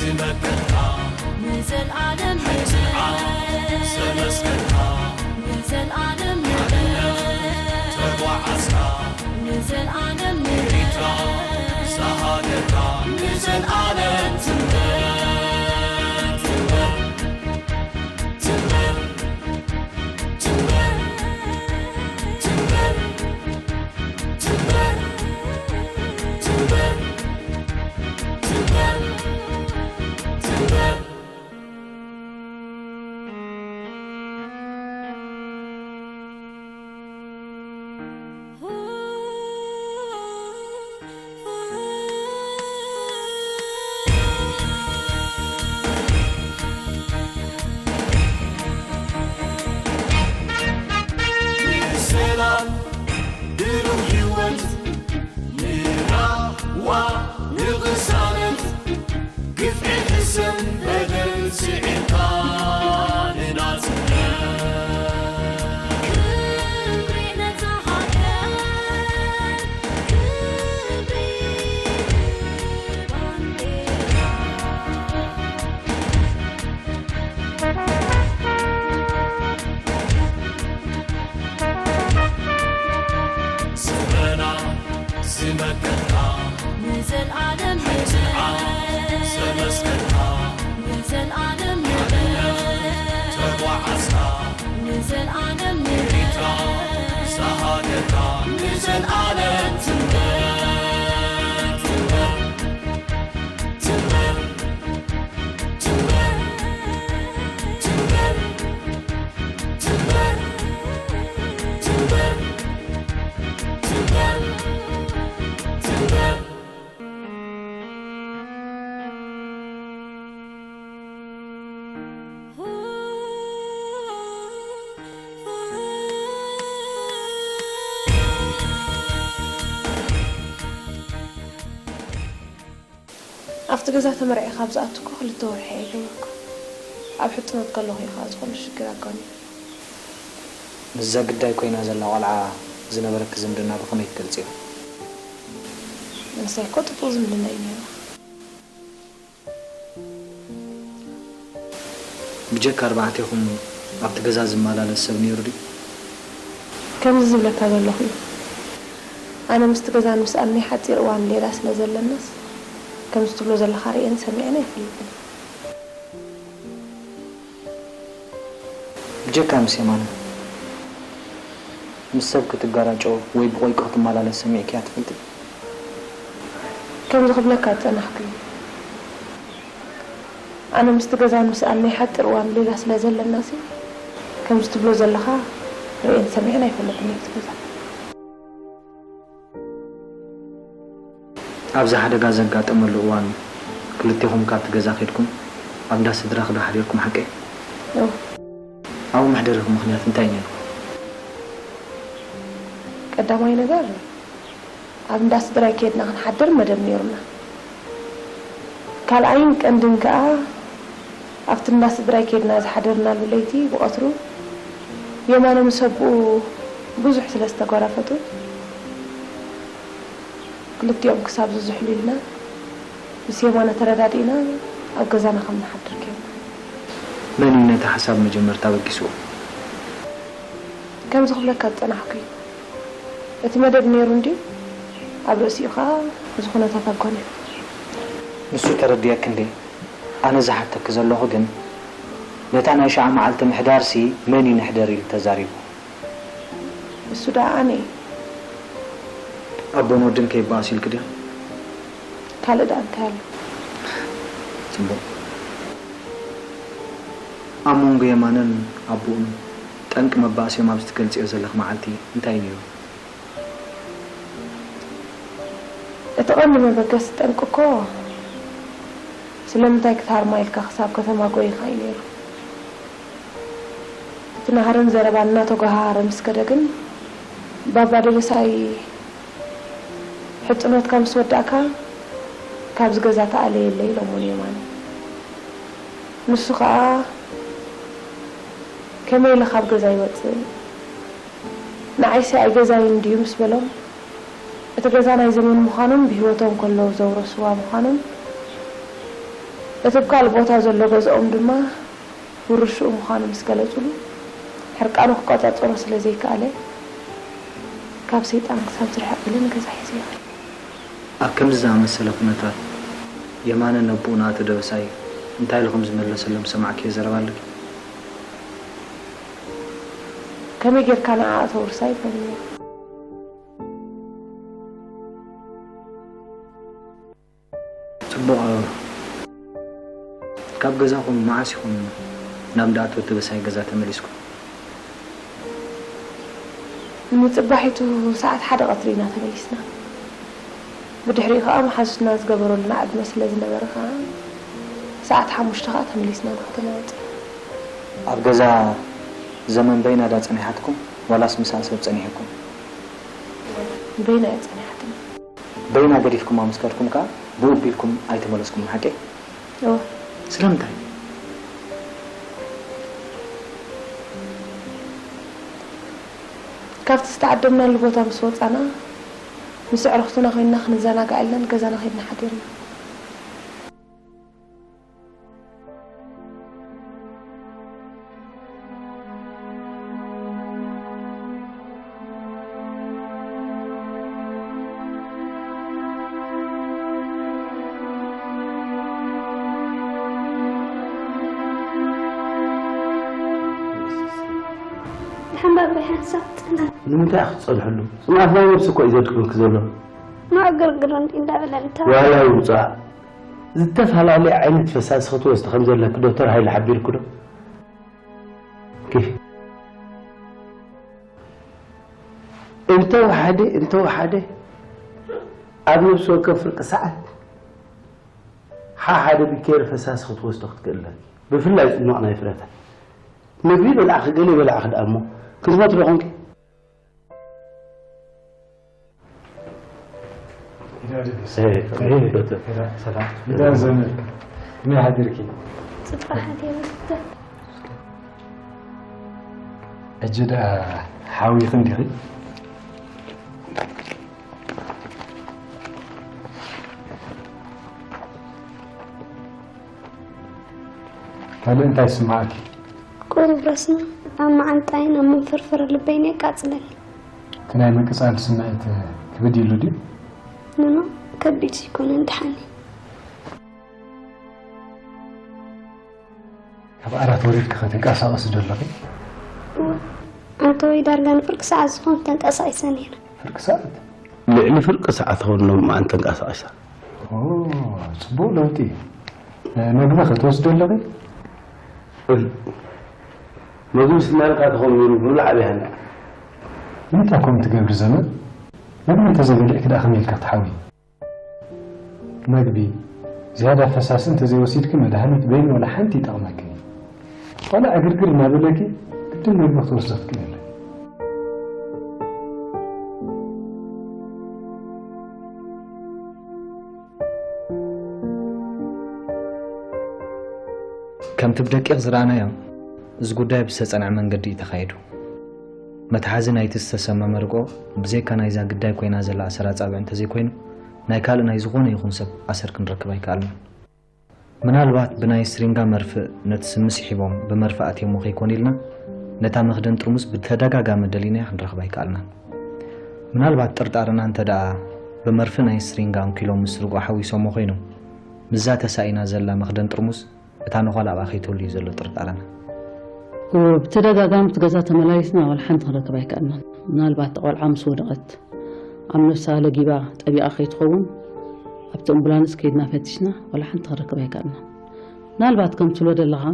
ንዘልኣለም ንዘልኣለም ንዘልኣለም ንዘልኣለም ንዘልኣለም ትንበር ትንበር ትንበር ትንበር ትንበር ትንበር ትንበር ትንበር ትንበር ሰላም ብሩህ ህይወት ንራህዋ ንቕሳነት ግፍዒ ክስን በደል ስዒርካ ንናጽነት ክብሪ ነታ ሃገር ክብሪ ንባንዴራ ስረና ዝመከትካ ንዘልኣለም ዘመስከትካ ንዘልኣለም ተጓዓዝካ ንዘልኣለም ሪታ ዝሃገርካ ንዘልኣለም ትንበር ትንበር ትንበር ትንበር ትንበር ትንበር ትንበር ትንበር ትንበር ኣብቲ ገዛ ተመርዒ ካብ ዝኣቱ እኮ ክልተ ወርሒ ኣይገበርኩ። ኣብ ሕጽኖት ከለኹ እዩ ከኣ ዝኾነ ሽግር ኣጋኒዩ። ምስዛ ግዳይ ኮይና ዘላ ቆልዓ ዝነበረኪ ዝምድና ብኸመይ ትገልጽዮ? ምሳይ እኮ ጥቡቕ ዝምድና እዩ ነይሩ። ብጀካ ኣርባዕቴኹም ኣብቲ ገዛ ዝመላለስ ሰብ ነይሩ ድዩ? ከምዚ ዝብለካ ዘለኹ እዩ። ኣነ ምስቲ ገዛን ምስ ኣልመይ ሓጺር እዋን ሌላ ስለ ዘለናስ፣ ከምዚ ትብሎ ዘለኻ ርእየን ሰሚዐን ኣይፈልጥን። ብጀካ ምስ የማነ፣ ምስ ሰብ ክትጋራጮ ወይ ብቆይቆ ክትመላለስ ሰሚዕክያ ትፈልጢ? ከምዚ ክብለካ ዝጸናሕኩ እዩ። ኣነ ምስቲ ገዛን ምስ ኣልመይ ሓጺር እዋን ሌላ ስለ ዘለናሲ፣ ከምዚ ትብሎ ዘለኻ ርእየን ሰሚዐን ኣይፈልጥን ኣብቲ ገዛ። ኣብዚ ሓደጋ ዘጋጠመሉ እዋን ክልቴኹም ካብቲ ገዛ ኬድኩም ኣብ እንዳ ስድራኺ ዶ ሓዲርኩም ሓቀይ? እወ። ኣብኡ መሕደሪኹም ምኽንያት እንታይ ነይሩ? ቀዳማይ ነገር ኣብ እንዳ ስድራይ ኬድና ክንሓድር መደብ ነይሩና። ካልኣይን ቀንድን ከኣ ኣብቲ እንዳ ስድራይ ኬድና ዝሓደርናሉ ለይቲ ብቐትሩ የማነ ምስ ኣቦኡ ብዙሕ ስለ ዝተጓራፈጡ ክልቲኦም ክሳብ ዝዝሕሉ ኢልና ምስ የማነ ተረዳዲእና ኣብ ገዛና ከም ንሓድር ጌርና። መን እዩ ነቲ ሓሳብ መጀመርታ ኣበጊስዎ? ከምዚ ክብለካ ዝጸናሕኩ እዩ። እቲ መደብ ነይሩ እንድዩ፣ ኣብ ርእሲኡ ኸኣ እዚ ኩነታት ኣጓንዩ። ንሱ ተረዲኣኪ እንዴ? ኣነ ዝሓተኪ ዘለኹ ግን፣ ነታ ናይ ሽዓ መዓልቲ ምሕዳርሲ መን እዩ ንሕደር ኢሉ ተዛሪቡ? እሱ ደኣ ኣነ እየ። ኣቦን ወድን ከይበኣሱ ኢልኪ ድያ? ካልእ ደኣ እንታይ ኣሎ? ጽቡቕ። ኣብ መንጎ የማነን ኣቦኡን ጠንቂ መባእሲኦም ኣብዚ ትገልጽዮ ዘለኺ መዓልቲ እንታይ ነይሩ? እቲ ቀንዲ መበገሲ ጠንቂ እኮ ስለምንታይ ክትሃርማ ኢልካ ክሳብ ከተማ ጎይኻ እዩ ነይሩ። እቲ ናህርን ዘረባን እናተጓሃሃረ ምስ ከደ ግን፣ ባባ ደበሳይ ሕጽኖትካ ምስ ወዳእካ ካብዚ ገዛ ተኣለየለይ ኢሎሞ ንየማነ። ንሱ ኸኣ ከመይ ኢለ ካብ ገዛ ይወጽእ? ንዓይሲ ኣይገዛይን ድዩ ምስ በሎም፣ እቲ ገዛ ናይ ዘመን ምዃኑን ብህይወቶም ከለዉ ዘውረስዋ ምዃኑን፣ እቲ ኣብ ካልእ ቦታ ዘሎ ገዝኦም ድማ ውርሽኡ ምዃኑ ምስ ገለጹሉ፣ ሕርቃኑ ክቆጻጸሮ ስለ ዘይከኣለ፣ ካብ ሰይጣን ክሳብ ዝርሕቕ ኢለ ንገዛ ሒዘዮ ከይደ። ኣብ ከምዚ ዝኣመሰለ ኩነታት፣ የማነ ነቦኡ ንኣቶ ደበሳይ እንታይ ኢሉ ከም ዝመለሰሎም ዝሰማዕክዮ ዘረባ ኣለኪ? ከመይ ጌርካ ንዓ ኣቶ ውርሳይ? ኢሎምኒ። ጽቡቕ ኣበባ። ካብ ገዛኹም መዓስ ኢኹም ናብ እንዳ ኣቶ ደበሳይ ገዛ ተመሊስኩም? ንጽባሒቱ ሰዓት ሓደ ቀትሪ ኢና ተመሊስና። ብድሕሪኡ ከኣ መሓዙትና ዝገበረልና ዕድመ ስለ ዝነበረ ከኣ ሰዓት ሓሙሽተ ከኣ ተመሊስና ናብ ከተማ ወጺና። ኣብ ገዛ ዘመን በይና ዳ ጸኒሓትኩም ዋላስ ምስኣ ሰብ ጸኒሕኩም? በይና እያ ጸኒሓትና። በይና ገዲፍኩማ ምስ ከድኩም ከኣ ብኡ ኣቢልኩም ኣይተመለስኩምን፣ ሓቀይ? እወ። ስለምንታይ? ካብቲ ዝተዓደምናሉ ቦታ ምስ ወጻና፣ ምስ ኣዕሩኽትና ኮይንና ክንዘናጋዕ ኢልና ንገዛና ከይድና ሓዲርና። ሓምባብ ሓንሳብ ጽናት። ንምንታይ ኢኺ ትጸንሕሉ? ጽንዓት ናይ ነብሲ እኮ እዩ ዘድክመኪ ዘሎ። ማዕገርግር እንዲ እንዳበለ እንታ። ዋላ ይውጻእ። ዝተፈላለየ ዓይነት ፈሳሲ ክትወስዲ ከም ዘለኪ ዶክተር ሃይለ ሓቢርኪ ዶ? ኪፍ። እንተወሓደ፣ እንተወሓደ ኣብ ነብሲ ወከፍ ፍርቂ ሰዓት ሓ ሓደ ቢኬሪ ፈሳሲ ክትወስዶ ክትክእል ኣለኪ። ብፍላይ ጽሟቕ ናይ ፍረታት። ምግቢ በላዕኺ፣ ገለ በላዕኺ ደኣ እሞ፣ ክትሞቲ ዶ ኾንኪ? ኢዳ ድግስ። ኤ፣ ኤ፣ ዶክተር። ኢዳ፣ ሰላም። ኢዳ ዘመድ። ከመይ ሓዲርኪ? ጽባሕ ሓዲረ፣ ዶክተር። ሕጂ ደኣ ሓዊኺ እንዲኺ? ካልእ እንታይ ይስምዓኪ? ቁሩብ ረስኒ ኣብ መዓንጣይን ኣብ መንፈርፈር ልበይን የቃጽለኒ። እቲ ናይ ምቅጻል ስምዒት ክብድ ኢሉ ድዩ? ኖኖ፣ ከቢድ ዘይኮነን፣ ደሓን እዩ። ካብ ዓራት ወሪድኪ ከ ትንቀሳቐሲ ዶ ኣለኺ? እወ፣ ኣንተ ወይ ዳርጋ ንፍርቂ ሰዓት ዝኾን ተንቀሳቒሰ ነይረ። ፍርቂ ሰዓት? ልዕሊ ፍርቂ ሰዓት ኾን ሎምዓንቲ ተንቀሳቒሳ። ኦ፣ ጽቡቕ ለውጢ እዩ። መግቢ ከ ትወስዲ ኣለኺ? መግቢ ስናልካ ተኾን ምብላዕ ኣብያና። እንታይ ከምኡ ትገብሪ ዘመን? መግቢ እንተዘይበሊዕኪ ደኣ ከመይ ኢልኪ ክትሓውዪ? መግቢ፣ ዝያዳ ፈሳሲ እንተዘይወሲድኪ መድሃኒት በይኑ ዋላ ሓንቲ ይጠቕመክን እዩ። ቆልዓ ዕግርግር እናበለኪ ግድን መግቢ ክትወስዲ ክትክእሊ ኣለኪ። ከምቲ ብደቂቕ ዝረኣናዮ፣ እዚ ጉዳይ ብዝተጸንዐ መንገዲ እዩ ተኻይዱ። መትሓዚ ናይቲ ዝተሰመመ ርግኦ፣ ብዘይካ ናይዛ ግዳይ ኮይና ዘላ ኣሰር ኣጻብዕ እንተዘይኮይኑ፣ ናይ ካልእ ናይ ዝኾነ ይኹን ሰብ ኣሰር ክንረክብ ኣይከኣልናን። ምናልባት ብናይ ስሪንጋ መርፍእ ነቲ ስሚ ስሒቦም ብመርፍእ ኣትዮሞ ከይኮን ኢልና፣ ነታ መኽደን ጥርሙዝ ብተደጋጋሚ ደሊናያ ክንረኽባ ኣይከኣልናን። ምናልባት ጥርጣረና እንተ ደኣ ብመርፍእ ናይ ስሪንጋ ኣንኪሎም ምስ ርግኦ ሓዊሶሞ ኮይኖም፣ ምስዛ ተሳኢና ዘላ መኽደን ጥርሙዝ እታ ነዃል ኣብኣ ከይትህሉ እዩ ዘሎ ጥርጣረና። ብተደጋጋሚ እቲ ገዛ ተመላሊስና ዋላ ሓንቲ ክንረክብ ኣይከኣልናን። ምናልባት እታ ቆልዓ ምስ ወደቐት ኣብ ነፍሳ ለጊባ ጠቢቓ ከይትኸውን ኣብቲ ኣምቡላንስ ከይድና ፈቲሽና ዋላ ሓንቲ ክንረክብ ኣይከኣልናን። ምናልባት ከም ትብሎ ዘለኻ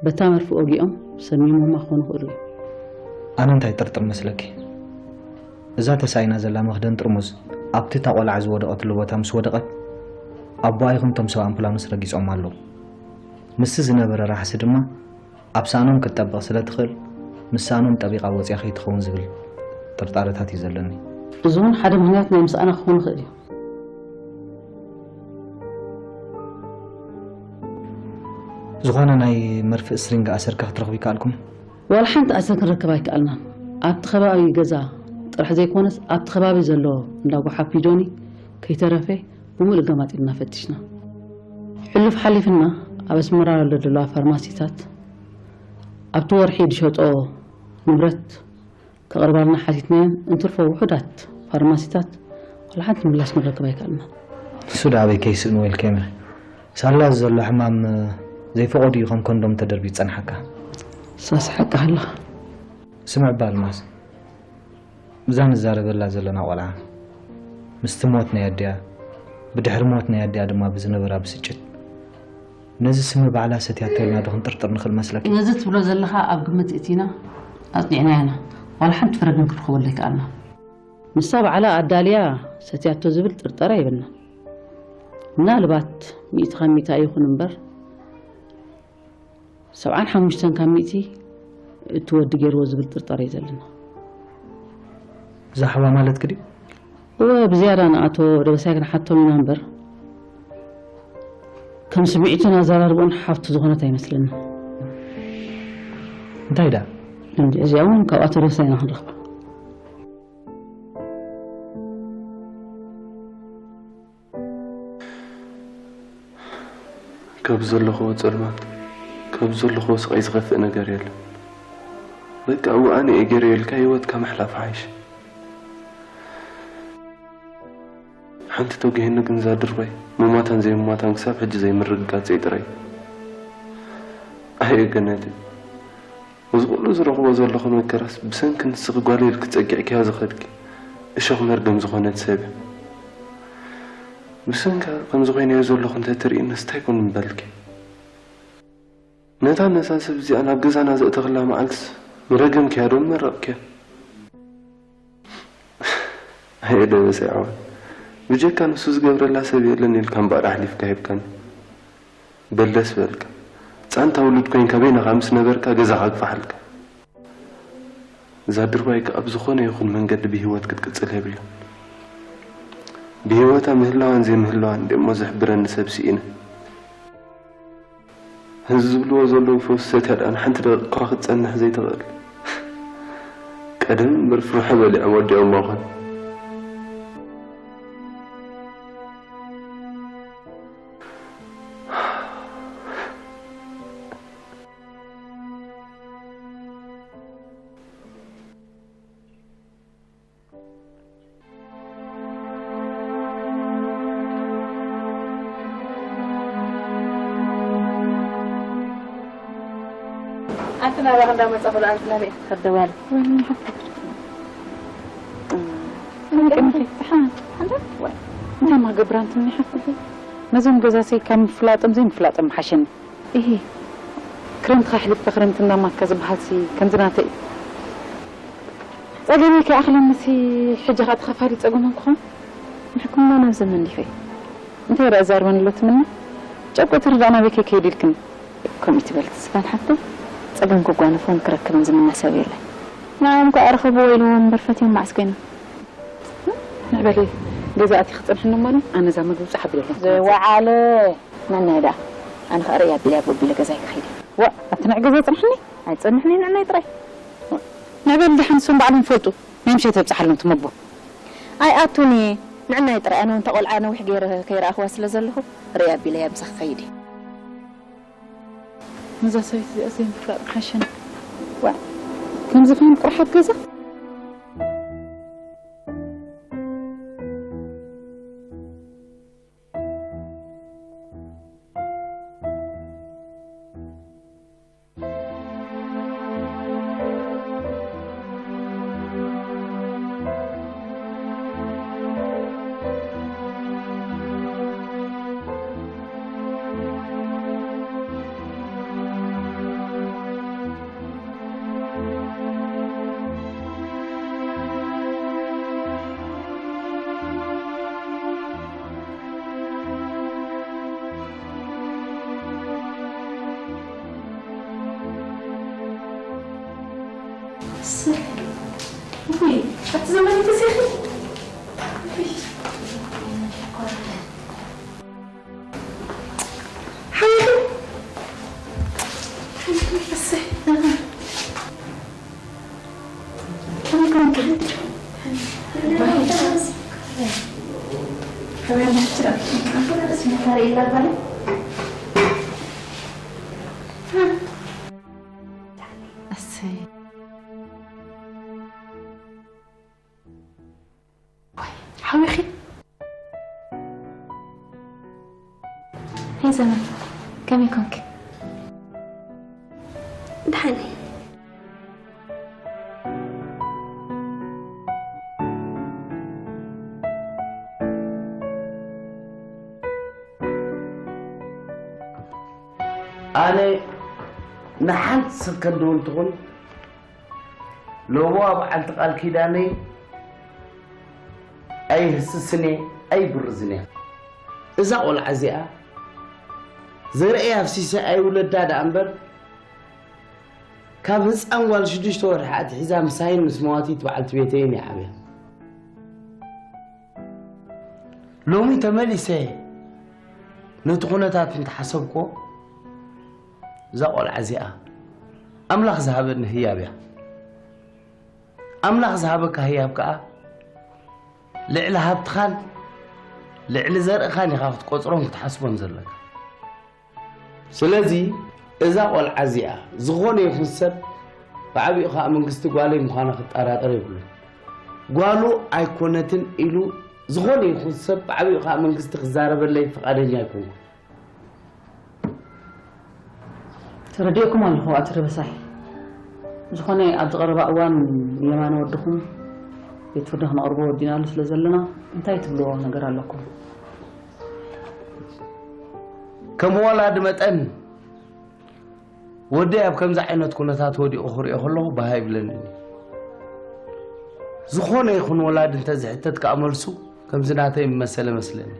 በታ መርፍእ ወጊኦም ሰሚሞማ ክኾኑ ይኽእሉ እዮም። ኣነ እንታይ ጥርጥር መስለኪ? እዛ ተሳኢና ዘላ መኽደን ጥርሙዝ ኣብቲ እታ ቆልዓ ዝወደቐትሉ ቦታ ምስ ወደቐት ኣቦኣ ይኹን እቶም ሰብ ኣምቡላንስ ረጊጾማ ኣለዉ። ምስቲ ዝነበረ ራሕሲ ድማ ኣብ ሳእኖም ክትጠብቕ ስለ ትኽእል፣ ምስ ሳእኖም ጠቢቓ ወጺኣ ከይትኸውን ዝብል ጥርጣረታት እዩ ዘለኒ። እዚ እውን ሓደ ምኽንያት ናይ ምስኣና ክኸውን ይኽእል እዩ። ዝኾነ ናይ መርፍእ ስሪንጋ ኣሰር ከ ክትረኽቡ ይከኣልኩም? ዋላ ሓንቲ ኣሰር ክንረክብ ኣይከኣልናን። ኣብቲ ከባቢ ገዛ ጥራሕ ዘይኮነስ ኣብቲ ከባቢ ዘሎ እንዳ ጓሓፍ ፒጆኒ ከይተረፈ ብምሉእ ገማጢልና ፈቲሽና። ሕሉፍ ሓሊፍና ኣብ ኣስመራ ዘሎ ዘለዋ ፋርማሲታት ኣብቲ ወርሒ ዝሸጦ ንብረት ከቕርባልና ሓቲትናየን፣ እንትርፎ ውሑዳት ፋርማሲታት ዋላ ሓንቲ ምላሽ ክንረክብ ኣይከኣልናን። ንሱ ደኣ ኣበይ ከይስእንዎ ኢልካ ኢኻ። ሳላ ዘሎ ሕማም ዘይፈቐዱ እዩ ከም ኮንዶም ተደርብዩ ዝጸንሓካ። ሳስ ሓቅኻ ኣለኻ። ስምዕ እባ ኣልማዝ፣ እዛ ንዛረበላ ዘለና ቆልዓ፣ ምስቲ ሞት ናይ ኣዲኣ፣ ብድሕሪ ሞት ናይ ኣዲኣ ድማ ብዝነበራ ብስጭት፣ ነዚ ስሚ ባዕላ ሰትያቶ ኢልና ዶ ክንጥርጥር ንኽእል መስለኪ? ነዚ ትብሎ ዘለኻ ኣብ ግምት እቲና ኣጽኒዕናዮ ኢና። ዋላ ሓንቲ ፍረ ግን ክንረኽበሉ ኣይከኣልናን። ንሳ ባዕላ ኣዳልያ ሰትያቶ ዝብል ጥርጠራ የብልናን። ምናልባት ሚእቲ ካብ ሚእቲ ኣይኹን እምበር፣ ሰብዓን ሓሙሽተን ካብ ሚእቲ እቲ ወዲ ገይርዎ ዝብል ጥርጠራ እዩ ዘለና። ዛሕዋ ማለትኪ ድዩ? እወ፣ ብዝያዳ ንኣቶ ደበሳይ ክንሓቶም ኢና እምበር፣ ከም ስምዒቱን ኣዘራርባኡን ሓፍቱ ዝኾነት ኣይመስለንን። እንታይ ደኣ? እንዲ እዚኣ እውን ካብ ኣቶ ደበሳይ ኢና ክንረኽባ። ካብ ዘለኽዎ ጸልማት፣ ካብ ዘለኽዎ ስቓይ ዝኸፍእ ነገር የለን። በቃ፣ እወ፣ ኣነ እየ ገይረ ኢልካ ህይወትካ ምሕላፍ ይሓይሽ። ሓንቲ ተጓሂኑ ግን ዛድርባይ ምሟታን ዘይምሟታን ክሳብ ሕጂ ዘይምርግጋጸይ ጥራይ። ኣየ ገነተይ፣ እዚ ኩሉ ዝረኽቦ ዘለኹ መከራስ ብሰንኪ ንስኺ ጓለይ ኢልኪ ጸጊዕክያ ዝኸድኪ እሾኽ መርገም ዝኾነት ሰብ እያ። ብሰንካ ከምዚ ኮይነዮ ዘለኹ እንተትርእይንስ እንታይ ኮን ምበልኪ? ነታ ነዛ ሰብ እዚኣ ናብ ገዛና ዘእተኽላ መዓልትስ ምረገምክያ ዶ ምመረቕክያ? ኣየ ደበሰ ይዓወት፣ ብጀካ ንሱ ዝገብረላ ሰብ የለን ኢልካ እምበኣር ኣሕሊፍካ ሂብካኒ። በል ደስ በልካ። ጻንታ ውሉድ ኮይንካ በይንኻ ምስ ነበርካ ገዛኻ ግፋሓልካ። እዛ ድርባይ ከኣ ብዝኾነ ይኹን መንገዲ ብህይወት ክትቅጽል የብላን። ብህይወታ ምህላዋን ዘይምህላዋን ደሞ ዝሕብረኒ ሰብ ስኢነ። እዚ ዝብልዎ ዘለዉ ፈውሲ ሰትያ ደኣ ንሓንቲ ደቂቕ እኳ ክትጸንሕ ዘይትኽእል። ቀደም እምበር ፍርሖ በሊዖም ወዲኦማ ኾን። ኣቲ ናባኽ እንዳመጻኹ ደኣ ኣንቲ ናበይ? ከደዋል። ወይኒ ሓፍተይ። እንታይ ማገብራ እንትን ሓፍተይ? ነዞም ገዛሰይ ካብ ምፍላጦም ዘይምፍላጦም ሓሸኒ። እሂ፣ ክረምቲ ከሕሊፍካ ክረምቲ እንዳማትካ ዝበሃልሲ ከምዚ ናተይ እዩ። ጸገመይ ከይኣኽለኒሲ ሕጂ ኸኣ ተኸፋሊ ጸገሞም ክኾን? ንሕክምና ናብ ዘመን ዲፈይ? እንታይ ደኣ ዛርበን ኣሎ ትምኒ? ጨቆ ትርዳእ ናበይ ከይከይድ ኢልክኒ? ከምኡ ትበል ትስፋን ሓፍተይ፣ ጸገም ክጓነፎን ክረክብን ዝምነ ሰብ የለን። ንዓኦም ከኣ ርኸብዎ ኢልዎም እምበር ፈትዮም መዓስ ኮይኖም? ንዕበሊ ገዛ ኣቲ ክጸንሐኒ እሞ ኣነ እዛ ምግቢ ጻሕ ኣቢለሎም ክመጽእ። ዝወዓለ ነናይ ደኣ ኣነ ከኣ ርእያ ኣቢለ ኣብ ወቢለ ገዛይ ክኸይድ። ዋእ፣ ኣቲ ንዕ ገዛ ጽንሕኒ። ኣይጸንሕኒ ንዕናይ ጥራይ። ንዕበሊ ደሓን ንሶም ባዕሎም ይፈልጡ። ናይ ምሸት የብጽሓሎም እቲ መግቦ። ኣይኣቱን እየ። ንዕናይ ጥራይ ኣነ እውን እታ ቆልዓ ነዊሕ ገይረ ከይረኣኽዋ ስለ ዘለኹ ርእያ ኣቢለያ ምሳኺ ክኸይድ እየ። ነዛ ሰበይቲ እዚኣ ዘይምፍላጥ ምሓሸኒ። ዋእ፣ ከምዚ ፋን ጥርሓት ገዛ። እሰይ። ውይ፣ ኣቲ ዘመን ተሲኺ። ውይ። ሓይኺ። እሰይ። ከመይ ኮንኪ? ከመይ ኣለኪ? እሰይ። ሓዊኺ? ሄይ ዘመን፣ ከመይ ኮንኪ? ደሓን እየ። ኣነ ንሓንቲ ሰከንድ እውን ትኹን ሎምዋ በዓልቲ ቃል ኪዳነይ ኣይህስስን እየ፣ ኣይብርዝን እየ። እዛ ቆልዓ እዚኣ ዘርእያ ኣፍሲሰ ኣይውለዳ ደኣ እምበር፣ ካብ ህፃን ጓል ሽዱሽተ ወርሒ ኣትሒዛ ምሳይን ምስ መዋቲት በዓልቲ ቤተይን እየ ዓብያ። ሎሚ ተመሊሰ ነቲ ኩነታት እንተሓሰብክዎ፣ እዛ ቆልዓ እዚኣ ኣምላኽ ዝሃበኒ ህያብ እያ። ኣምላኽ ዝሃበካ ህያብ ከኣ ልዕሊ ሃብትኻን ልዕሊ ዘርእኻን ኢኻ ክትቆጽሮን ክትሓስቦን ዘለካ። ስለዚ እዛ ቆልዓ እዚኣ ዝኾነ ይኹን ሰብ፣ ብዓቢኡ ኸኣ መንግስቲ፣ ጓለይ ምዃና ክጠራጠር የብሉን። ጓሉ ኣይኮነትን ኢሉ ዝኾነ ይኹን ሰብ፣ ብዓቢኡ ኸኣ መንግስቲ ክዛረበለይ ፍቓደኛ ኣይኮንኩን። ተረዲኤኩም ኣለኹ ኣቶ ደበሳይ። ዝኾነ ኣብዚ ቀረባ እዋን የማነ ወድኹም ቤት ፍርዲ ክነቕርቦ ወዲናሉ ስለ ዘለና እንታይ ትብልዎ ነገር ኣለኩም? ከም ወላዲ መጠን ወደይ ኣብ ከምዚ ዓይነት ኩነታት ወዲቑ ክሪኦ ከለኹ ባህ ኣይብለንን እዩ። ዝኾነ ይኹን ወላዲ እንተዝሕተት ከኣ መልሱ ከምዚ ናተይ መሰለ መስለኒ።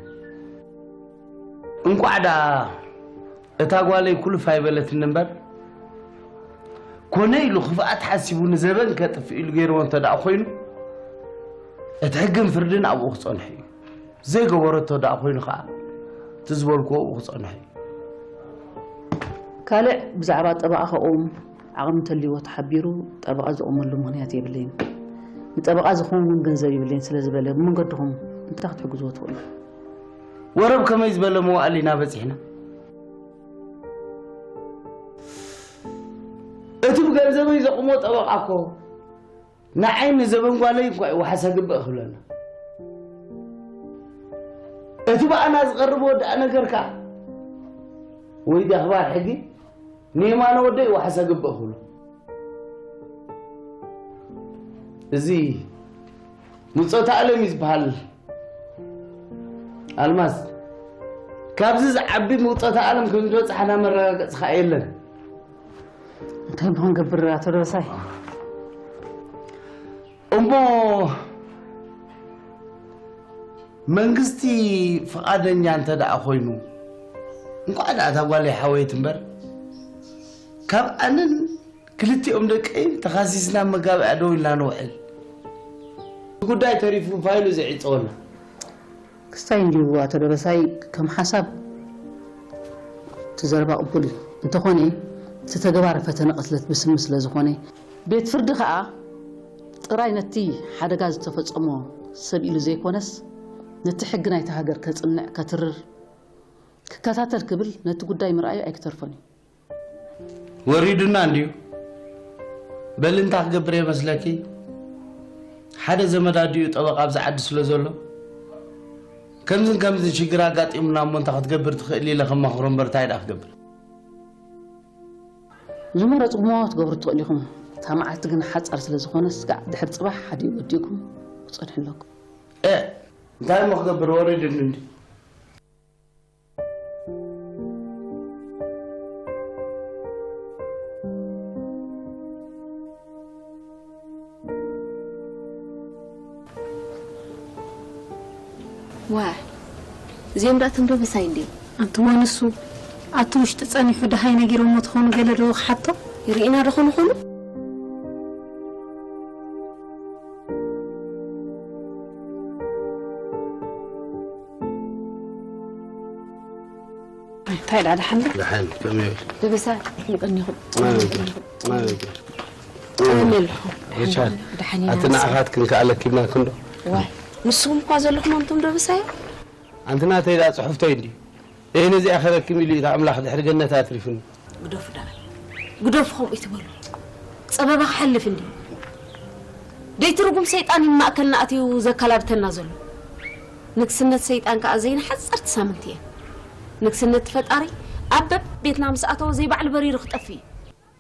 እንቋዕ ደኣ እታ ጓለይ ኩልፍ ኣይበለትኒ እምበር፣ ኮነ ኢሉ ክፍኣት ሓሲቡ ንዘበን ከጥፍእ ኢሉ ገይርዎ እንተ ደኣ ኮይኑ፣ እቲ ሕግን ፍርድን ኣብኡ ክጸንሑ እዩ። ዘይገበሮ እንተ ደኣ ኮይኑ ኸኣ፣ እቲ ዝበልክዎ ኣብኡ ክጸንሑ እዩ። ካልእ ብዛዕባ ጠበቓ ከቑም ዓቕሚ እንተልይዎ ተሓቢሩ ጠበቓ ዘቑመሉ ምኽንያት የብለይን። ንጠበቓ ዝኸውን እውን ገንዘብ የብለይን ስለ ዝበለ ብመንገድኹም እንታይ ክትሕግዝዎ ትኽእሉ? ወረብ ከመይ ዝበለ መዋእል ኢና በጺሕና? እቲ ብገንዘበይ ዘቑሞ ጠበቓ እኮ ንዓይ ንዘበን ጓለይ እኳ እዩ ዋሕሰ ግብእ ክብለና። እቲ ብኣና ዝቐርብ ወዳእ ነገር ከኣ ወይ ኣኽባር ሕጊ ንየማነ ወደይ ዋሕሰ ግብእ ክብሎ። እዚ ምጾተ ኣለም እዩ ዝበሃል። ኣልማዝ፣ ካብዚ ዝዓቢ ምውጸተ ኣለም ከም ዝበጻሕና መረጋገጺ ከኣ የለን። እንታይ እሞ ክንገብር ኣቶ ደበሳይ? እሞ መንግስቲ ፍቓደኛ እንተ ደኣ ኮይኑ፣ እንቋዕ ደኣ እታ ጓለይ ሓወየት እምበር፣ ካብ ኣነን ክልቲኦም ደቀይን ተኻሲስና መጋብኣ ደው ኢልና ንውዕል። እቲ ጉዳይ ተሪፉ ፋይሉ ዘይዕጸወልና። ክስታይ እንድዩ ኣቶ ደበሳይ፣ ከም ሓሳብ እቲ ዘረባ ቅቡል እዩ። እንተኾነ እቲ ተግባር ፈተነ ቅትለት ብስሚ ስለ ዝኾነ፣ ቤት ፍርዲ ከኣ ጥራይ ነቲ ሓደጋ ዝተፈጸሞ ሰብ ኢሉ ዘይኮነስ፣ ነቲ ሕጊ ናይታ ሃገር ከጽንዕ፣ ከትርር፣ ክከታተል ክብል ነቲ ጉዳይ ምርኣዩ ኣይክተርፎን እዩ። ወሪዱና እንድዩ። በሊ እንታይ ክገብር እየ መስለኪ? ሓደ ዘመድ ኣዲኡ ጠበቓ ኣብዚ ዓዲ ስለ ዘሎ፣ ከምዝን ከምዝን ሽግር ኣጋጢሙና እሞ እንታይ ክትገብር ትኽእል ኢለ ከማኽሮ እምበር እንታይ ደኣ ክገብር? ዝመረጽኩምዎ ክትገብሩ ትኽእሉ ኢኹም። እታ መዓልቲ ግን ሓጻር ስለ ዝኾነ፣ ስጋዕ ድሕሪ ጽባሕ ሓዲኡ ወዲእኩም ክትጸንሑ ኣለኩም። እ፣ እንታይ እሞ ክገብር? ወሪዱኒ እንድዩ። ዋይ፣ እዚኦም ደኣ እቶም ደበሳይ እንድዮም። ኣንትሞ ንሱ ኣብቲ ውሽጢ ጸኒሑ ደሃይ ነጊሮሞ ትኾኑ ገለ ዶ ክሓቶ? ይርኢና ዶ ኾኑ ኾኑ? እንታይ ደኣ ደሓን ዶ? ደሓን፣ ከመይ ኢሉ? ደበሳ፣ ይቐኒኹም። ኣበይ ገይሩ? ኣበይ ገይሩ? ከመይ ኣለኹም? ሪቻርድ፣ ደሓን ኢና። ኣቲ ንዓኻትክን ከኣ ለኪብናክን ዶ? ዋይ፣ ንስኹም እኳ ዘለኹም ኣንቱም ደበሳዮ? ኣንቲ ናተይ ደኣ ጽሑፍተይ እንድዩ። እየ ነዚኣ ከረክም ኢሉ እዩ፣ እታ ኣምላኽ ድሕሪ ገነት ኣትሪፉኒ። ግደፉ ደኣ፣ ግደፉ ከምኡ ይትበሉ። ጸበባ ክሓልፍ እንዲ ደይቲ ርጉም ሰይጣን እዩ ማእከልና ኣትዩ ዘከላብተና ዘሎ። ንግስነት ሰይጣን ከኣ ዘይንሓጸርቲ ሳምንቲ እየን። ንግስነት ፈጣሪ ኣብ በብ ቤትና ምስ ኣተወ ዘይባዕሉ በሪሩ ክጠፍእ እዩ።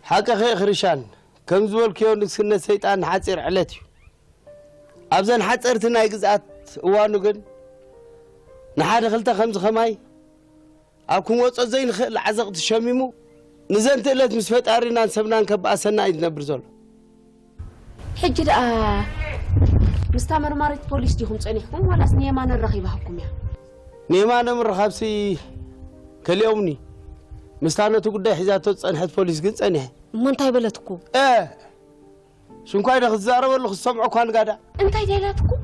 ሓቅኺ ኢኺ ርሻን፣ ከም ዝበልክዮ ንግስነት ሰይጣን ንሓጺር ዕለት እዩ። ኣብዘን ሓጸርቲ ናይ ግዝኣት እዋኑ ግን ንሓደ ክልተ ከምዚ ከማይ ኣብ ክንወጾ ዘይንኽእል ዓዘቕቲ ሸሚሙ ንዘንቲ ዕለት ምስ ፈጣሪናን ሰብናን ከበኣሰና እዩ ዝነብር ዘሎ። ሕጂ ደኣ ምስታ መርማሪት ፖሊስ ዲኹም ጸኒሕኩም ዋላስ ንየማነ ረኺባኩም እያ? ንየማነ ምርኻብሲ ከሊኦምኒ። ምስታ ነቲ ጉዳይ ሒዛቶ ዝጸንሐት ፖሊስ ግን ጸኒሐ። እሞ እንታይ በለትኩም? እ ሽንኳይ ዶ ክትዛረበሉ ክትሰምዖ እኳ ንጋዳ። እንታይ ደላትኩም?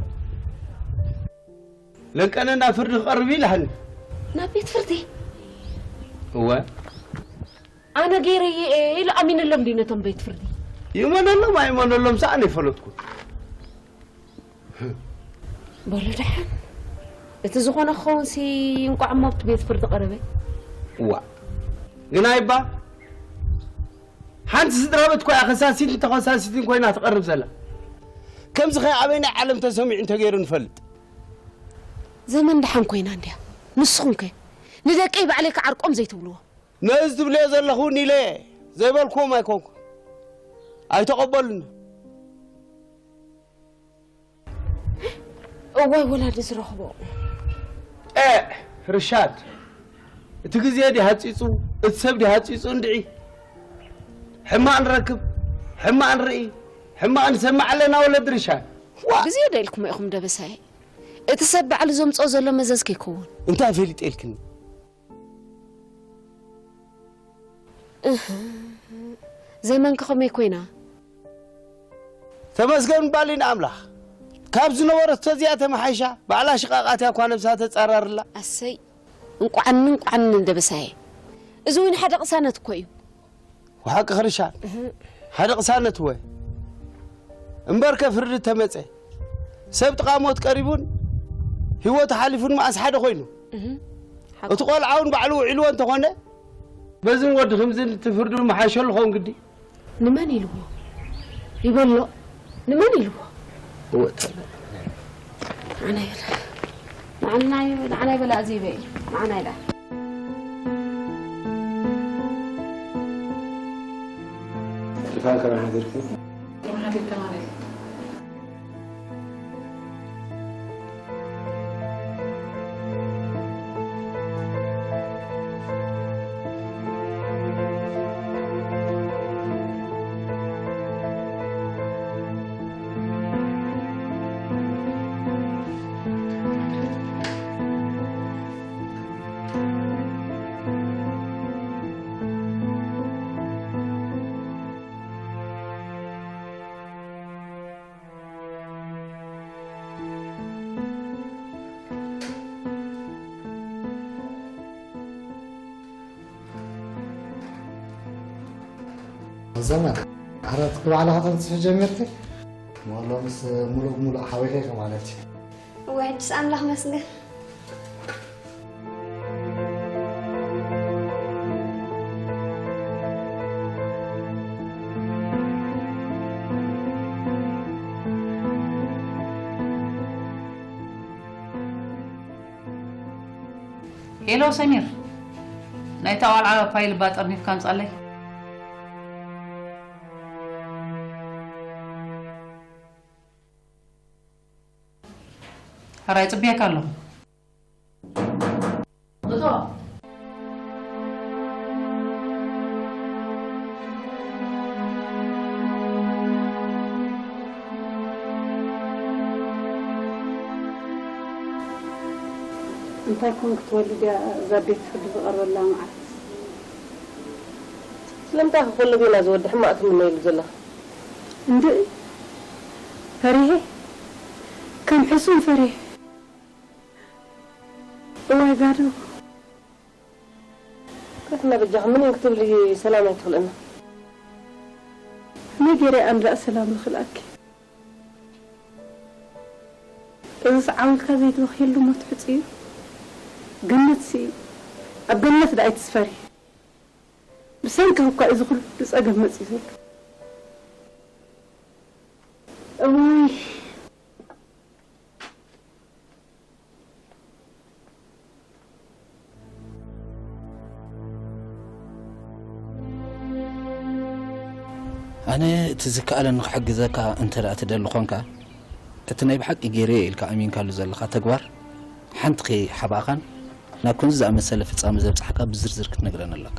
ለንቀነ ናብ ፍርዲ ክቐርብ ኢላህኒ። ናብ ቤት ፍርዲ? እወ። ኣነ ገይረየ ኢሉ ኣሚንሎም ድዩ ነቶም ቤት ፍርዲ? ይእመነሎም ኣይእመነሎም ሰኣን ኣይፈለጥኩ። በሉ ደሓን። እቲ ዝኾነ ክኸውን ሲ እንቋዕ እሞ ኣብቲ ቤት ፍርዲ ቀረበ። እዋ። ግን ኣይባ ሓንቲ ስድራ ቤት ኮያ ከሳሲትን ተኸሳሲትን ኮይና ትቐርብ ዘላ። ከምዚ ከ ኣበይ ናይ ዓለም ተሰሚዑ እንተገይሩ ንፈልጥ? ዘመን ደሓን ኮይና እንድያ። ንስኹም ከ ንደቀይ ባዕለይ ክዓርቆም ዘይትብልዎ? ነዚ ትብልዮ ዘለኹ ኒለ ዘይበልክዎም ኣይኮንኩ። ኣይተቐበሉኒ። እዋይ ወላዲ ዝረኽቦ። ኤ ርሻድ፣ እቲ ግዜ ዲ ሃጺጹ፣ እቲ ሰብ ዲ ሃጺጹ እንድዒ። ሕማቕ ንረክብ፣ ሕማቕ ንርኢ፣ ሕማቕ ንሰምዕ ኣለና ወለዲ ርሻድ። ዋ! ግዜ ዶ ኢልኩም ኢኹም ደበሳይ? እቲ ሰብ ባዕሉ ዘምጽኦ ዘሎ መዘዝ ከይከውን። እንታይ ፈሊጠ ኢልክኒ? እህ፣ ዘመንከ ከመይ ኮይና? ተመስገን ባሊ ንኣምላኽ። ካብ ዝነበረት ተዚኣ ተመሓይሻ፣ ባዕላ ሽቓቓት እያ እኳ ነብሳ ተጻራርላ። ኣሰይ፣ እንቋዕኒ፣ እንቋዕኒ ደበሳየ። እዚ እውን ሓደ ቅሳነት እኮ እዩ። ወሓቂ ኽርሻን፣ እህ። ሓደ ቅሳነት እወ። እምበርከ ፍርዲ ተመጸ፣ ሰብ ጥቓ ሞት ቀሪቡን ህይወቱ ሓሊፉን መኣስ ሓደ ኮይኑ? እህ። ሓቂ። እቲ ቆልዓ እውን ባዕሉ ውዒልዎ እንተኾነ፣ በዝን ወዲ ኽምዝን እቲ ፍርዱ መሓሸሉ ኸውን ግዲ። ንመን ኢልዎ? ይበሎ። ንመን ኢልዎ? እወ፣ ተለ። ንዓና ይበላ። ንዓና ይበላ፣ ንዓና ይበላ፣ ኣዜበ። ንዓና ኢላ። ድፋን ከመይ ሓዲርኪ? ከመይ ሓዲርካ ማለት? ዘመን፣ ዓራት ክባዕላ ከተንጽፊ ጀሚርኪ? ሞሎ ምስ ሙሉእ ሙሉእ ሓዊኺ ማለት እዩ። እወ፣ ሕጅስ ኣምላኽ መስገን። ሄሎ ሰሚር፣ ናይታ ቆልዓ ፋይል እባ ጠርኒፍካ ኣምጻለይ። ሕራይ ጽብየካ ኣለኹ። እቶ። እንታይ ኮን ክትወልድ እያ እዛ ቤት ፍርዲ ዝቐርበላ መዓልቲ? ስለምንታይ ክኾለብ ኢና ዝወዲ ሕማቕ ትምነይሉ ዘለኻ? እንድዒ ፈሪሄ፣ ከም ሕሱም ፈሪሄ። እዋይ ጋዶ። ከትና በጃኺ ምንም ክትብሊ ሰላም ኣይትኽልእና። ከመይ ገይረ ኣንዳእ ሰላም ዝኽልኣኪ? እዝስ ዓወልካ ዘይትበኽየሉ ሞት ሕጹ እዩ። ገነትሲ ኣብ ገነት ደኣ ኣይትስፈሪ። ብሰንክኺ እኳ እዩ እዚ ኩሉ ጸገም መጺኡ ዘሎ። እዋይ። ኣነ እቲ ዝከኣለኒ ክሕግዘካ እንተ ደኣ ትደሊ ኾንካ፣ እቲ ናይ ብሓቂ ገይረዮ ኢልካ ኣሚንካሉ ዘለኻ ተግባር ሓንቲ ከይሓባእኻን ናብ ከምዚ ዝኣመሰለ ፍጻመ ዘብጽሓካ ብዝርዝር ክትነግረኒ ኣለካ።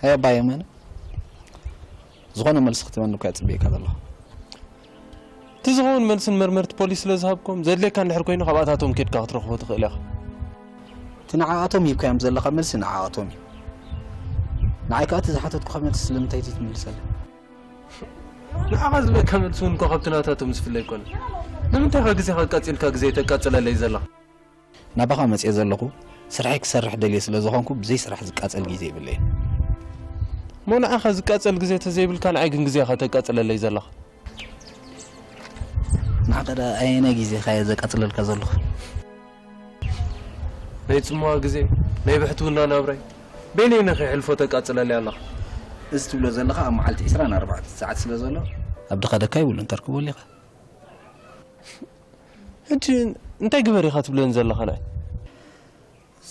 ሃይ ኣባ የማነ፣ ዝኾነ መልሲ ክትበኒ እኳ እየ ጽበየካ ዘለኹ። እቲ ዝኸውን መልስን መርመርቲ ፖሊስ ስለ ዝሃብኩም፣ ዘድልየካ እንድሕር ኮይኑ ካብኣታቶም ኬድካ ክትረኽቦ ትኽእል ኢኻ። እቲ ንዓኣቶም ሂብካዮም ዘለኻ መልሲ ንዓኣቶም እዩ። ንዓይ ከኣ እቲ ዝሓተትኩኻ መልሲ ስለምንታይ ዘይትምልሰለይ? ንዓኻ ዝብለካ መልሲ እውን እኮ ካብቲ ናታቶም ዝፍለ ኣይኮነን። ንምንታይ ኢኻ ግዜኻ ኣቃጺልካ ግዜ ተቃጽለለይ ዘለኻ? ናባኻ መጽየ ዘለኹ ስርሐይ ክሰርሕ ደልየ ስለ ዝኾንኩ ብዘይ ስራሕ ዝቃጸል ግዜ የብለይን። እሞ ንዓኻ ዝቃጸል ግዜ ተዘይብልካ ንዓይ ግን ግዜኻ ተቃጽለለይ ዘለኻ? ንዓኻ ደኣ ኣየናይ ግዜኻ እየ ዘቃጽለልካ ዘለኹ? ናይ ጽምዋ ግዜ፣ ናይ ብሕትውና ናብራይ በይነይ ነኸይሕልፎ ተቃጽለለይ ኣለኻ። እዚ ትብሎ ዘለኻ ኣብ መዓልቲ ዕስራን ኣርባዕተን ሰዓት ስለ ዘሎ ኣብ ድኻ ደካ ይብሉን ተርክቦ ኣሊኻ። ሕጂ እንታይ ግበር ኢኻ ትብለኒ ዘለኻ ንዓይ?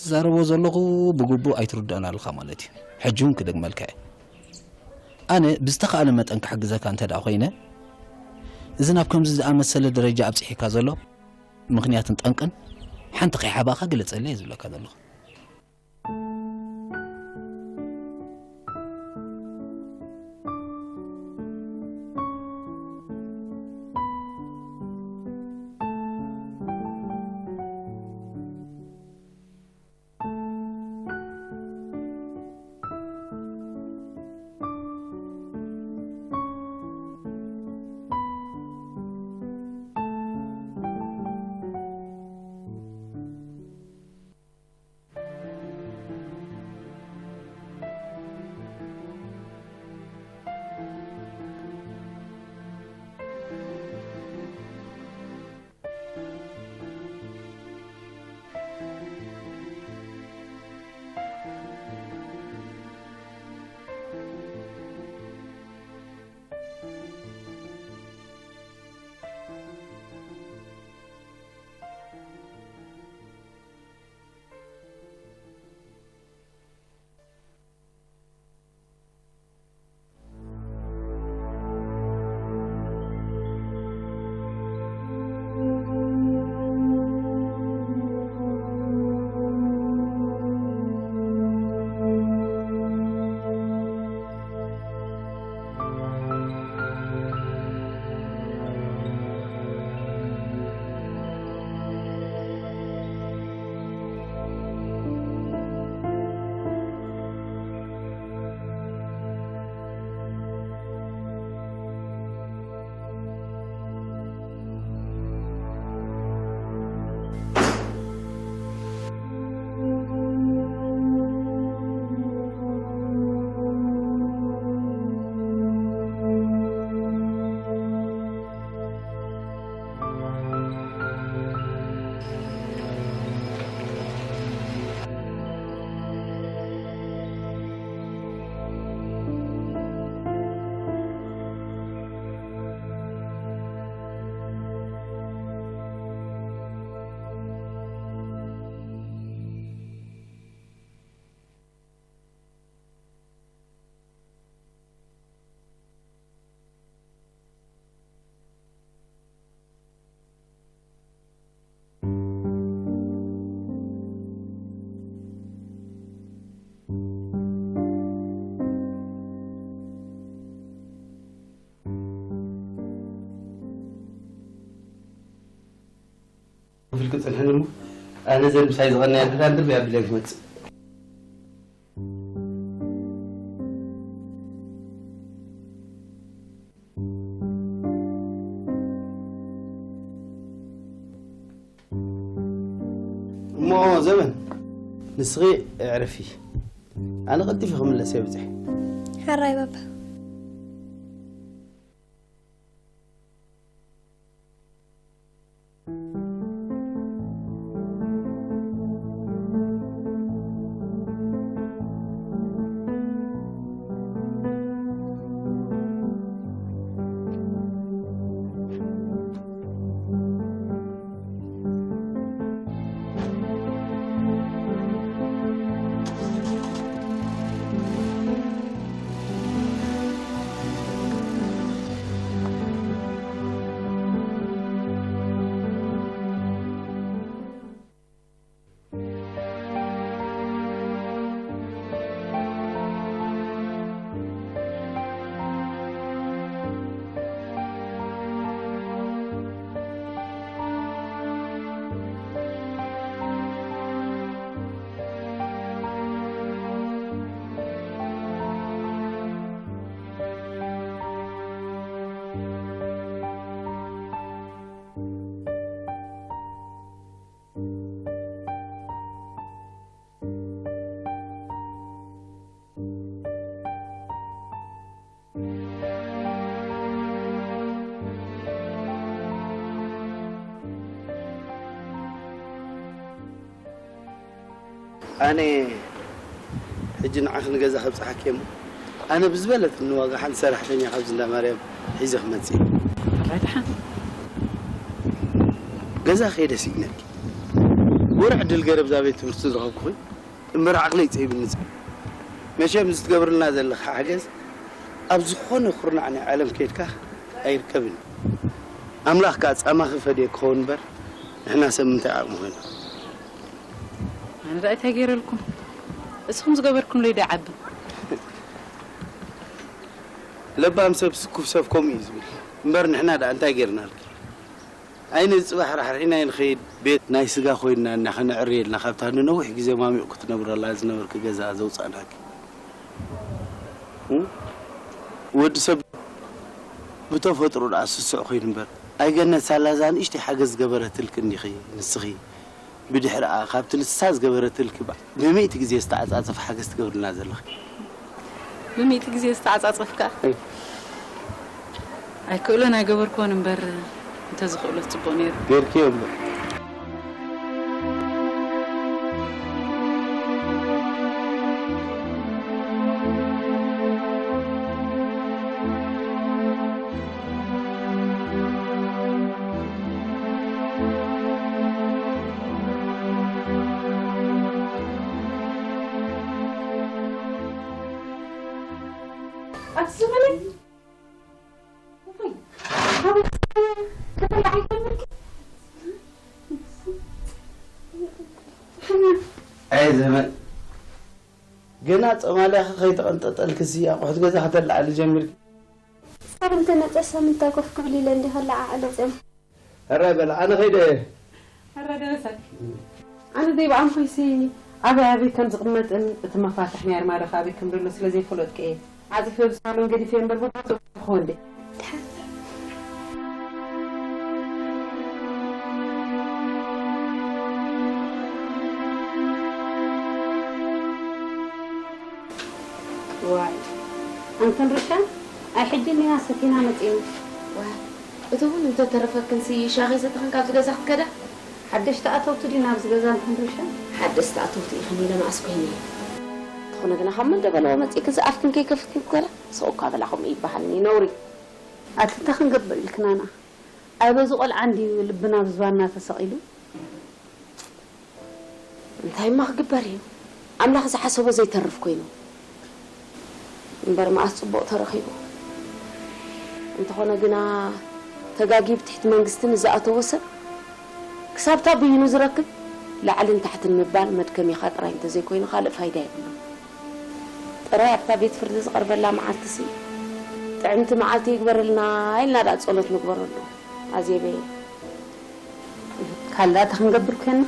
ዝዛረቦ ዘለኹ ብግቡእ ኣይትርድኦን ኣለኻ ማለት እዩ። ሕጂ እውን ክደግመልካ እየ። ኣነ ብዝተኻእለ መጠን ክሕግዘካ እንተ ደኣ ኮይነ፣ እዚ ናብ ከምዚ ዝኣመሰለ ደረጃ ኣብጺሒካ ዘሎ ምኽንያትን ጠንቅን ሓንቲ ከይሓባእኻ ግለጸለይ እየ ዝብለካ ዘለኹ። ክፍልክ ጽንሐኒ እሞ ኣነ ዘን ምሳይ ዝቐነያ ድራን ድር ያብለይ ክመጽእ። እሞ ዘመን ንስኺ እዕርፊ፣ ኣነ ቀልጢፈ ክምለስ እየ ብፅሒ። ሕራይ ባባ። ኣነ ሕጂ ንዓኺ ንገዛ ከብጽሓኪ እየ እሞ፣ ኣነ ብዝበለትኒ ዋጋ ሓንቲ ሰራሕተኛ ካብዚ እንዳ ማርያም ሒዘ ክመጽእ እየ። ኣባይ ደሓን። ገዛ ከይደ ስኢነኪ። ወረ ዕድል ገረብ እዛ ቤት ትምህርቲ ዝረኸብኩ እምበር ዓቕለይ ጸቢብኒ ጸ-፣ መቸም እዚ ትገብርልና ዘለኻ ሓገዝ ኣብ ዝኾነ ኩርናዕ ናይ ዓለም ከይድካ ኣይርከብን። ኣምላኽ ከኣ ጻማኺ ፈድየ ክኸውን እምበር ንሕና ሰብ ምንታይ ዓቕሚ ኮይና? ኣነ ደኣ እንታይ ገይረልኩም? እስኹም ዝገበርኩምለይ ዶ ይዓቢ? ለባም ሰብ ስኩፍ ሰብ ከምኡ እዩ ዝብል። እምበር ንሕና ደኣ እንታይ ገይርናልኪ? ኣይነ ጽባሕ ራሕሪሕና ንኸይድ ቤት ናይ ስጋ ኮይንና እና ከነዕርየልና ካብታ ንነዊሕ ግዜ ማሚቕ ክትነብረላ ዝነበርኪ ገዛ ዘውጻእናኪ። እ? ወዲ ሰብ ብተፈጥሮ ደኣ ስሱዕ ኮይኑ እምበር፣ ኣይገነት ሳላ እዛ ንእሽተይ ሓገዝ ዝገበረትልኪ እንዲኺ ንስኺ። ብድሕሪኣ ካብቲ ንሳ ዝገበረትልኪ ባ-፣ ብሚእቲ ግዜ ዝተዓጻጸፈ ሓገዝ ትገብርልና ዘለኺ። ብሚእቲ ግዜ ዝተዓጻጸፍካ? እይ። ኣይክእሎን ኣይገበርክዎን እምበር፣ እንተዝኽእሎ ጽቡቕ ነይሩ። ገይርክዮ እምበር። ኣብዚ ዝኾነ ኣይ ዘመን፣ ገና ጸማልያኺ ከይተቐንጠጠልክሲ ኣቑሑት ገዛ ከተለዓሊ ጀሚርኪ። ሳብ እንተ መጸ ሳምንታ ኮፍ ክብል ኢለ እንዲ ከለዓዕሎ ጸም። ሕራይ በል፣ ኣነ ኸይደ እየ። ሕራይ ደረሰ። ኣነ ደይ ብኣንኮይሲ ኣበይ ኣበይ ከም ዝቕመጥን እቲ መፋትሕ ናይ ኣርማድዮ ኣበይ ከም ዘሎ ስለ ዘይፈለጥኩ እየ። ዓጺፈ ብሳሎን ገዲፈ እምበር ብቦትኡ ክኾን ድየ? ድሓን። ዋይ፣ ኣንተን ርሻን፣ ኣይ ሕጂ እኒና ሰቲና መጺእና። ዋይ፣ እቲ እውን እንተተረፈክንሲ ሻኺ ሰቲኽን ካብዚ ገዛ ክትከዳ? ሓደሽቲ ኣተውቲ ድዩ ናብዚ ገዛ ኣንተን ርሻን? ሓደስቲ ኣተውቲ ኢኽን ኢለ መኣስ ኮይነ። እንተኾነ ግና ካብ መን ደበለዎ መጺእክን ዝኣፍክን ከይከፍትክን ክከዳ? ስቕ እኳ በላ ከምኡ ይበሃልን እዩ፣ ነውሪ። ኣቲ እንታይ ክንገብር ኢልክናና? ኣይ በዚ ቆልዓ እንድዩ ልብና ብዝባና ተሰቒሉ። እንታይ እማ ክግበር እዩ? ኣምላኽ ዝሓሰቦ ዘይተርፍ ኮይኑ። እምበር መኣስ ጽቡቕ ተረኺቡ። እንተኾነ ግና ተጋጊ ብትሕቲ መንግስቲ ንዝኣተወ ሰብ ክሳብታ ብይኑ ዝረክብ ላዕልን ታሕትን ምባል መድከሚኻ ጥራይ እንተዘይኮይኑ ካልእ ፋይዳ የብሉን። ጥራይ ኣብታ ቤት ፍርዲ ዝቐርበላ መዓልትሲ ጥዕምቲ መዓልቲ ይግበረልና ኢልና ደኣ ጸሎት ንግበረሉ። ኣዜበይ። ካልእ እንታይ ክንገብር ኮና?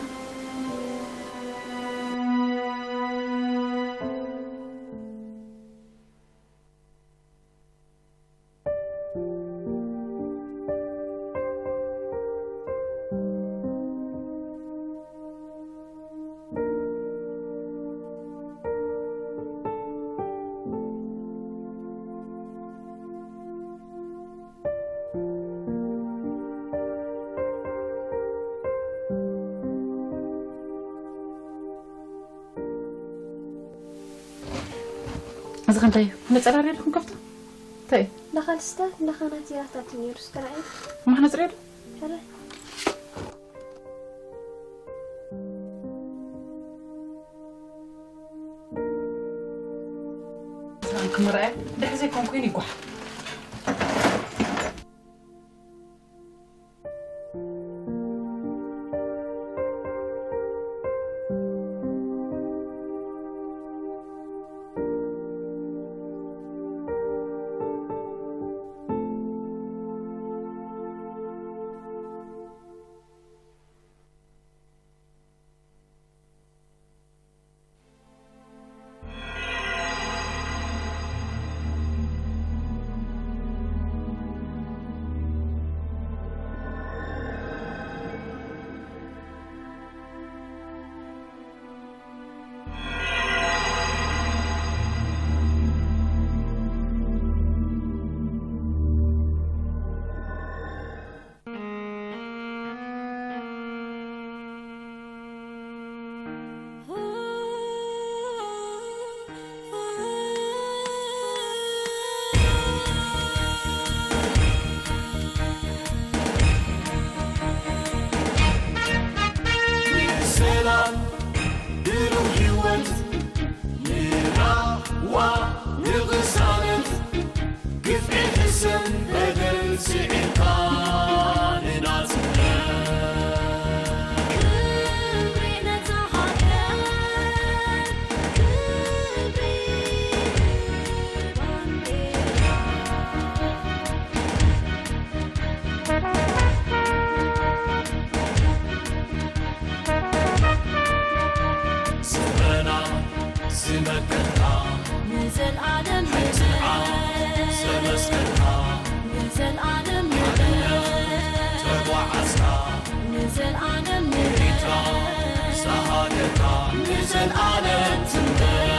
እዚ ከ እንታይ እዩ? መጸራርያ ዶ ክንከፍቶ? እንታይ እዩ? ላኻ ልስተ፣ ላኻ ናቲ ራታት ነይሩ እስከ ረኣይ። እማ ክነጽርዮ ዶ? ሕራይ። ሰላም ክምርኣያ ድሕሪ ዘይኮን ኮይኑ ይጓሕ። ሰላም ብሩህ ህይወት ንራዋ ንቕሳነት ግፍዒ ሕሰም በደል ስዒርካ ንናጽነት። ክብሪ ነታ ሃገር፣ ክብሪ ባንዴራ። ስረና ዝመከርካ ንዘልኣለም ንጽንዓት ዘመስከርካ ንዘልኣለም ንጽንዓት ተጓዓዝካ ንዘልኣለም ንሪታ ዝሃገርካ ንዘልኣለም ትንበር።